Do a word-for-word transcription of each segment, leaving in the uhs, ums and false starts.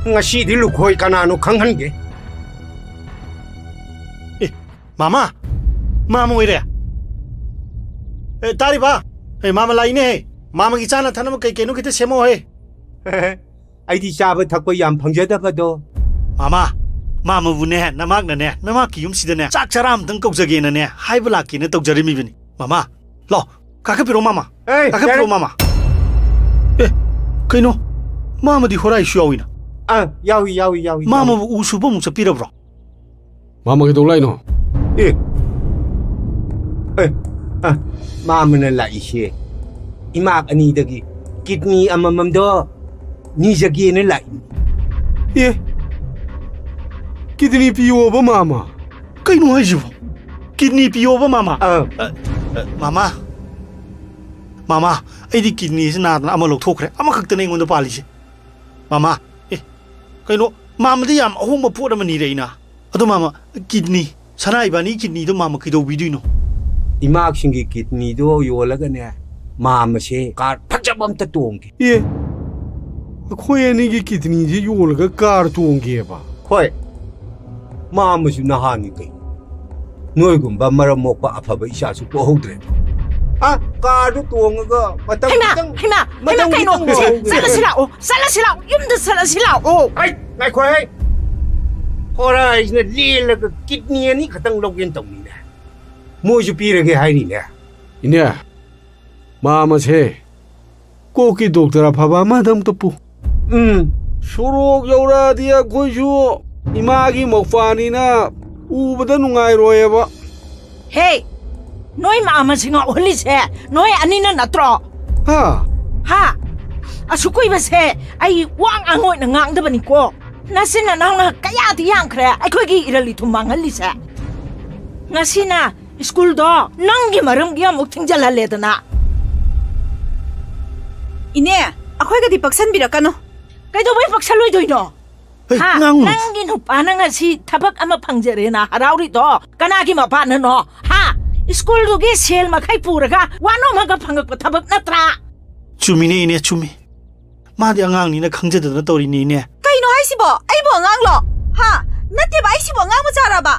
ꯉꯁꯤꯗꯤ ꯂꯨꯈꯣꯏ ꯀꯅꯥꯅꯣ ꯈꯪꯍꯟꯒꯦ꯫ ꯑꯦ, ꯃꯥꯃ! ꯃꯥꯃ ꯑꯣꯏꯔꯦ꯫ ꯑꯦ, ꯇꯥꯔꯤꯕ? ꯑꯦ, ꯃꯥꯃ ꯂꯥꯛꯏꯅꯦꯍꯦ꯫ ꯃꯥꯃꯒꯤ ꯆꯥꯅ ꯊꯛꯅꯕ ꯀꯩ ꯀꯩꯅꯣ ꯈꯤꯇ ꯁꯦꯝꯃꯛꯑꯣꯍꯦ꯫ ꯑꯩꯗꯤ ꯆꯥꯕ ꯊꯛꯄ ꯌꯥꯝ ꯐꯪꯖꯗꯕꯗꯣ꯫ ꯃꯥꯃ, ꯃꯥꯃꯕꯨꯅꯦ, ꯅꯃꯥꯛꯅꯅꯦ, ꯅꯃꯥꯛꯀꯤ ꯌꯨꯝꯁꯤꯗꯅꯦ, ꯆꯥꯛ ꯆꯔꯥ ꯑꯃꯇꯪ ꯀꯧꯖꯒꯦꯅꯅꯦ, ꯍꯥꯏꯕ ꯂꯥꯛꯀꯦꯅ ꯇꯧꯖꯔꯝꯃꯤꯕꯅꯤ꯫ ꯃꯥꯃ, ꯂꯥꯎ, ꯀꯥꯈꯠꯄꯤꯔꯣ, ꯃꯥꯃ꯫ ꯑꯦ, ꯀꯥꯈꯠꯄꯤꯔꯣ, ꯌꯥꯔꯦ꯫ ꯃꯥꯃ꯫ ꯑꯦ, ꯀꯩꯅꯣ? ꯃꯥꯃꯗꯤ ꯍꯣꯔꯥꯏꯁꯨ ꯌꯥꯎꯏꯅ꯫ ꯑꯥ, ꯌꯥꯎꯏ, ꯌꯥꯎꯏ, ꯌꯥꯎꯏ, ꯌꯥꯎꯏ꯫ ꯃꯥꯃꯕꯨ ꯎ ꯁꯨꯕ ꯑꯃꯨꯛ ꯆꯠꯄꯤꯔꯕ꯭ꯔꯣ? ꯃꯥꯃ ꯀꯩꯗꯧ ꯂꯥꯛꯏꯅꯣ? ꯑꯦ꯫ ꯑꯦ, ꯑ, ꯃꯥꯃꯅ ꯂꯥꯛꯏꯁꯦ ꯏꯃꯥ ꯑꯅꯤꯗꯒꯤ ꯀꯤꯗꯅꯤ ꯑꯃꯃꯝꯗꯣ ꯅꯤꯖꯒꯦꯅ ꯂꯥꯛꯏ꯫ ꯑꯦ, ꯀꯤꯗꯅꯤ ꯄꯤꯌꯣꯕ, ꯃꯥꯃ? ꯀꯩꯅꯣ ꯍꯥꯏꯁꯤꯕꯣ? ꯀꯤꯗꯅꯤ ꯄꯤꯌꯣꯕ, ꯃꯥꯃ? ꯑꯥ꯫ ꯑ, ꯑ, ꯃꯥꯃ, ꯃꯥꯃ, ꯑꯩꯗꯤ ꯀꯤꯗꯅꯤꯁꯤ ꯅꯥꯗꯅ ꯑꯃ ꯂꯧꯊꯣꯛꯈ꯭ꯔꯦ, ꯑꯃꯈꯛꯇꯅꯦ ꯑꯩꯉꯣꯟꯗ ꯄꯥꯜꯂꯤꯁꯦ꯫ ꯃꯥꯃ, ꯑꯦ, ꯀꯩꯅꯣ, ꯃꯥꯃꯗꯤ ꯌꯥꯝ ꯑꯍꯣꯡꯕ ꯄꯣꯠ ꯑꯃ ꯅꯤꯔꯛꯏꯅ꯫ ꯑꯗꯣ ꯃꯥꯃ, ꯀꯤꯗꯅꯤ, ꯁꯅꯥ ꯏꯕꯥꯅꯤ ꯀꯤꯗꯅꯤꯗꯣ ꯃꯥꯃ ꯀꯩꯗꯧꯕꯤꯗꯣꯏꯅꯣ? ꯏꯃꯥꯁꯤꯡꯒꯤ ꯀꯤꯗꯅꯤꯗꯣ ꯌꯣꯜꯂꯒꯅꯦ, ꯃꯥꯃꯁꯦ ꯀꯥꯔ ꯐꯖꯕ ꯑꯝꯇ ꯇꯣꯡꯒꯦ꯫ ꯑꯦ, ꯑꯩꯈꯣꯏ ꯑꯅꯤꯒꯤ ꯀꯤꯗꯅꯤꯁꯦ ꯌꯣꯜꯂꯒ ꯀꯥꯔ ꯇꯣꯡꯒꯦꯕ? ꯍꯣꯏ, ꯃꯥꯃꯁꯨ ꯅꯍꯥꯅꯤ ꯀꯩꯅꯣ꯫ ꯅꯣꯏꯒꯨꯝꯕ ꯃꯔꯝ ꯃꯣꯛꯄ ꯑꯐꯕ ꯏꯆꯥꯁꯨ ꯄꯣꯛꯍꯧꯗ꯭ꯔꯦ꯫ ꯑ, ꯀꯥꯔꯗꯨ ꯇꯣꯡꯉꯒ ꯃꯇꯝ ꯍꯩꯃꯥ, ꯈꯤꯇꯪ, ꯍꯩꯃꯥ, ꯍꯩꯃꯥ, ꯃꯇꯝ ꯀꯩꯅꯣ? ꯈꯤꯇꯪ ꯁꯦ, ꯃꯥꯡꯍꯧꯒꯦ꯫ ꯆꯠꯂꯁꯤ ꯂꯥꯛꯑꯣ, ꯆꯠꯂꯁꯤ ꯂꯥꯛꯑꯣ, ꯌꯨꯝꯗ ꯆꯠꯂꯁꯤ ꯂꯥꯛꯑꯣ꯫ ꯑꯩ, ꯉꯥꯏꯈꯣꯍꯦ꯫ ꯍꯣꯔꯥꯏꯁꯤꯅ ꯂꯦꯜꯂꯒ ꯀꯤꯗꯅꯤ ꯑꯅꯤ ꯈꯛꯇꯪ ꯂꯧꯒꯦꯅ ꯇꯧꯅꯤꯅꯦ꯫ ꯃꯣꯏꯁꯨ ꯄꯤꯔꯒꯦ ꯍꯥꯏꯔꯤꯅꯦ꯫ ꯏꯅꯦ, ꯃꯥꯃꯁꯦ ꯀꯣꯛꯀꯤ ꯗꯣꯛꯇꯔ ꯑꯐꯕ ꯑꯃꯗ ꯑꯝꯇ ꯄꯨ꯫ ꯎꯝ꯫ ꯁꯣꯔꯣꯛ ꯌꯧꯔꯛꯑꯗꯤ ꯑꯩꯈꯣꯏꯁꯨ ꯏꯃꯥꯒꯤ ꯃꯧꯄꯥꯅꯤꯅ ꯎꯕꯗ ꯅꯨꯡꯉꯥꯏꯔꯣꯏꯑꯕ꯫ ꯍꯦ, ꯅꯣꯏ ꯃꯥꯃꯁꯤ ꯉꯥꯎꯍꯜꯂꯤꯁꯦ ꯅꯣꯏ ꯑꯅꯤꯅ ꯅꯠꯇ꯭ꯔꯣ? ꯍꯥ? ꯍꯥ? ꯑꯁꯨꯛ ꯀꯨꯏꯕꯁꯦ ꯑꯩ ꯋꯥ ꯉꯥꯡ ꯑꯣꯏꯅ ꯉꯥꯡꯗꯕꯅꯤꯀꯣ꯫ ꯅꯆꯤꯟ ꯅꯅꯥꯎꯅ ꯀꯌꯥꯗꯤ ꯌꯥꯝꯈ꯭ꯔꯦ ꯑꯩꯈꯣꯏꯒꯤ ꯏꯔꯜ ꯏꯊꯨꯝ ꯃꯥꯡꯍꯜꯂꯤꯁꯦ꯫ ꯉꯁꯤꯅ ꯁ꯭ꯀꯨꯜꯗꯣ ꯅꯪꯒꯤ ꯃꯔꯝꯒꯤ ꯑꯃꯨꯛ ꯊꯤꯡꯖꯤꯜꯍꯜꯂꯦꯗꯅ꯫ ꯏꯅꯦ, ꯑꯩꯈꯣꯏꯒꯗꯤ ꯄꯛꯁꯟꯕꯤꯔꯛꯀꯅꯨ꯫ ꯀꯩꯗꯧꯕꯩ ꯄꯛꯁꯜꯂꯣꯏꯗꯣꯏꯅꯣ? ꯍꯩ, ꯍꯥ? ꯉꯥꯡꯅꯨ꯫ ꯅꯪꯒꯤ ꯅꯨꯄꯥꯅ ꯉꯁꯤ ꯊꯕꯛ ꯑꯃ ꯐꯪꯖꯔꯦꯅ ꯍꯔꯥꯎꯔꯤꯗꯣ ꯀꯅꯥꯒꯤ ꯃꯄꯥꯟꯅꯅꯣ? ꯍꯥ? ꯁ꯭ꯀꯨꯜꯗꯨꯒꯤ ꯁꯦꯜ ꯃꯈꯩ ꯄꯨꯔꯒ ꯋꯥꯅꯣꯝꯃꯒ ꯐꯪꯉꯛꯄ ꯊꯕꯛ ꯅꯠꯇ꯭ꯔꯥ? ꯆꯨꯝꯃꯤꯅꯦ, ꯏꯅꯦ, ꯆꯨꯝꯃꯤ꯫ ꯃꯥꯗꯤ ꯑꯉꯥꯡꯅꯤꯅ ꯈꯪꯖꯗꯗꯅ ꯇꯧꯔꯤꯅꯦ, ꯏꯅꯦ꯫ ꯍꯥꯏꯁꯤꯕꯣ? ꯑꯩꯕꯨ ꯑꯉꯥꯡꯂꯣ? ꯍꯥ? ꯅꯠꯇꯦꯕ, ꯑꯩꯁꯤꯕꯨ ꯑꯉꯥꯡ ꯃꯆꯥꯔꯕ?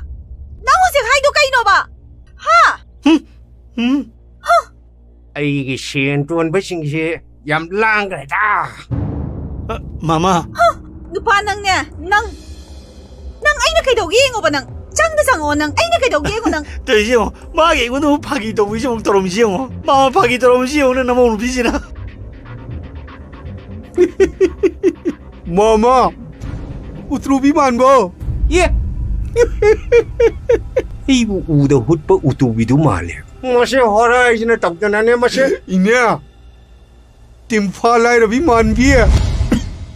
ꯅꯪ ꯍꯧꯖꯤꯛ ꯍꯥꯏꯗꯣ ꯀꯩꯅꯣꯕ? ꯍꯥ? ꯎꯝ? ꯑꯩꯒꯤ ꯁꯦꯟ ꯇꯣꯟꯕꯁꯤꯡꯁꯦ ꯌꯥꯝ ꯂꯥꯡꯈ꯭ꯔꯦꯗ꯫ ꯑ, ꯃꯃꯥ꯫ ꯍ! ꯅꯨꯄꯥ ꯅꯪꯅꯦ, ꯅꯪ, ꯅꯪ ꯑꯩꯅ ꯀꯩꯗꯧꯒꯦ ꯌꯦꯡꯉꯣꯕ ꯅꯪ꯫ ꯆꯪꯗ ꯆꯪꯉꯛꯑꯣ ꯅꯪ, ꯑꯩꯅ ꯀꯩꯗꯧꯒꯦ ꯌꯦꯡꯉꯣ ꯅꯪ꯫ ꯇꯧꯔꯤꯁꯦ ꯌꯦꯡꯉꯣ, ꯃꯥꯒꯤ ꯑꯩꯉꯣꯟꯗ ꯑꯃꯨꯛ ꯐꯥꯒꯤ ꯇꯧꯕꯤꯁꯦ ꯑꯃꯨꯛ ꯇꯧꯔꯝꯃꯤꯁꯦ ꯌꯦꯡꯉꯣ꯫ ꯃꯥ ꯐꯥꯒꯤ ꯇꯧꯔꯝꯃꯤꯁꯦ ꯌꯦꯡꯉꯣ ꯅꯪ ꯅꯃꯧ ꯅꯨꯄꯤꯁꯤꯅ꯫ ꯃꯃꯥ, ꯎꯇ꯭ꯔꯨꯕꯤ ꯃꯥꯟꯕꯣ? ꯑꯦ! ꯑꯩꯕꯨ ꯎꯗ ꯍꯨꯠꯄ ꯎꯇꯨꯕꯤꯗꯨ ꯃꯥꯜꯂꯦ꯫ ꯃꯁꯤ ꯍꯣꯔꯥꯏꯁꯤꯅ ꯇꯧꯗꯅꯅꯦ ꯃꯁꯤ꯫ ꯏꯅꯦ, ꯇꯤꯝꯐꯥ ꯂꯥꯏꯔꯕꯤ ꯃꯥꯟꯕꯤ꯫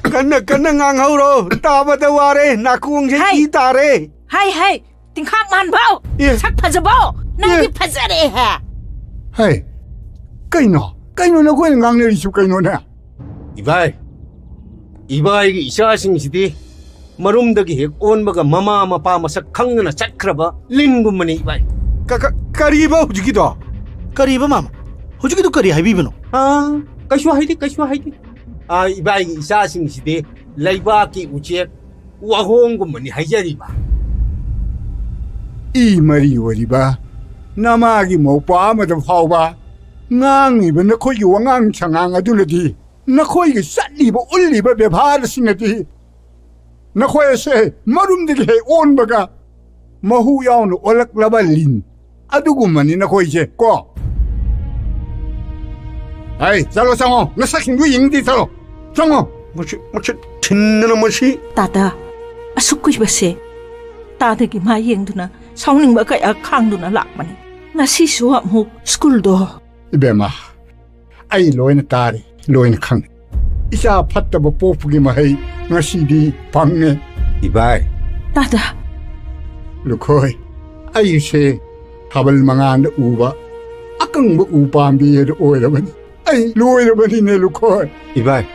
ꯀꯟꯅ ꯀꯟꯅ ꯉꯥꯡꯍꯧꯔꯣ, ꯇꯥꯕꯗ ꯋꯥꯔꯦ, ꯅꯥꯀꯣꯡꯁꯦ ꯍꯥꯏ꯫ ꯏ ꯇꯥꯔꯦ꯫ ꯍꯥꯏ, ꯍꯥꯏ, ꯇꯤꯡꯈꯥꯛ ꯃꯥꯟꯕꯧ! ꯑꯦ꯫ ꯁꯛ ꯐꯖꯕꯧ! ꯅꯪꯗꯤ ꯑꯦ꯫ ꯐꯖꯔꯦ ꯍꯦ! ꯍꯩ, ꯀꯩꯅꯣ? ꯀꯩꯅꯣ ꯅꯈꯣꯏꯅ ꯉꯥꯡꯅꯔꯤꯁꯨ ꯀꯩꯅꯣꯅꯦ? ꯏꯕꯥꯏ, ꯏꯕꯥꯏꯒꯤ ꯏꯆꯥꯁꯤꯡꯁꯤꯗꯤ ꯃꯔꯨꯝꯗꯒꯤ ꯍꯦꯛ ꯑꯣꯟꯕꯒ ꯃꯃꯥ ꯃꯄꯥ ꯃꯁꯛ ꯈꯪꯗꯅ ꯆꯠꯈ꯭ꯔꯕ ꯂꯤꯟꯒꯨꯝꯕꯅꯤ ꯏꯕꯥꯏ꯫ ꯀ-, ꯀ-, ꯀꯔꯤꯕ ꯍꯧꯖꯤꯛꯀꯤꯗꯣ? ꯀꯔꯤꯕ ꯃꯥꯃ? ꯍꯧꯖꯤꯛꯀꯤꯗꯣ ꯀꯔꯤ ꯍꯥꯏꯕꯤꯕꯅꯣ? ꯑꯥ, ꯀꯩꯁꯨ ꯍꯥꯏꯗꯦ, ꯀꯩꯁꯨ ꯍꯥꯏꯗꯦ꯫ ꯑꯥ, ꯏꯕꯥꯏꯒꯤ ꯏꯆꯥꯁꯤꯡꯁꯤꯗꯤ ꯂꯩꯕꯥꯛꯀꯤ ꯎꯆꯦꯛ ꯋꯥꯍꯣꯡꯒꯨꯝꯕꯅꯤ ꯍꯥꯏꯖꯔꯤꯕ꯫ ꯏ ꯃꯔꯤ ꯑꯣꯏꯔꯤꯕ ꯅꯃꯥꯒꯤ ꯃꯧꯄ꯭ꯋꯥ ꯑꯃꯗ ꯐꯥꯎꯕ ꯉꯥꯡꯉꯤꯕ ꯅꯈꯣꯏꯒꯤ ꯋꯥꯉꯥꯡ ꯁꯉꯥꯡ ꯑꯗꯨꯅꯗꯤ, ꯅꯈꯣꯏꯒꯤ ꯆꯠꯂꯤꯕ ꯎꯠꯂꯤꯕ ꯕꯦꯕꯥꯔ ꯑꯁꯤꯅꯗꯤ ꯅꯈꯣꯏ ꯑꯁꯦ ꯃꯔꯨꯝꯗꯒꯤ ꯍꯦꯛ ꯑꯣꯟꯕꯒ ꯃꯍꯨ ꯌꯥꯎꯅ ꯑꯣꯜꯂꯛꯂꯕ ꯂꯤꯟ ꯑꯗꯨꯒꯨꯝꯕꯅꯤ ꯅꯈꯣꯏꯁꯦ ꯀꯣ꯫ ꯍꯩ, ꯆꯠꯂꯣ ꯆꯪꯉꯣ, ꯅꯁꯛꯁꯤꯡꯗꯨ ꯌꯦꯡꯗꯦ, ꯆꯠꯂꯣ ꯆꯪꯉꯣ꯫ ꯃꯁꯤ, ꯃꯁꯤ ꯊꯤꯟꯗꯅ ꯃꯁꯤ꯫ ꯇꯥꯗ, ꯑꯁꯨꯛ ꯀꯨꯏꯕꯁꯦ ꯇꯥꯗꯒꯤ ꯃꯥ ꯌꯦꯡꯗꯨꯅ ꯁꯥꯎꯅꯤꯡꯕ ꯀꯌꯥ ꯈꯥꯡꯗꯨꯅ ꯂꯥꯛꯄꯅꯤ꯫ ꯉꯁꯤꯁꯨ ꯑꯃꯨꯛ ꯁ꯭ꯀꯨꯜꯗꯣ꯫ ꯏꯕꯦꯝꯃ, ꯑꯩ ꯂꯣꯏꯅ ꯇꯥꯔꯦ, ꯂꯣꯏꯅ ꯈꯪꯉꯦ꯫ ꯏꯆꯥ ꯐꯠꯇꯕ ꯄꯣꯛꯄꯒꯤ ꯃꯍꯩ ꯉꯁꯤꯗꯤ ꯐꯪꯉꯦ꯫ ꯏꯕꯥꯏ꯫ ꯇꯥꯗ꯫ ꯂꯨꯈꯣꯏ, ꯑꯩꯁꯦ ꯊꯥꯕꯜ ꯃꯉꯥꯜꯗ ꯎꯕ ꯑꯀꯪꯕ ꯎ ꯄꯥꯝꯕꯤ ꯑꯗꯨ ꯑꯣꯏꯔꯕꯅꯤ꯫ ꯑꯩ ꯂꯣꯏꯔꯕꯅꯤꯅꯦ ꯂꯨꯈꯣꯏ꯫ ꯏꯕꯥꯏ꯫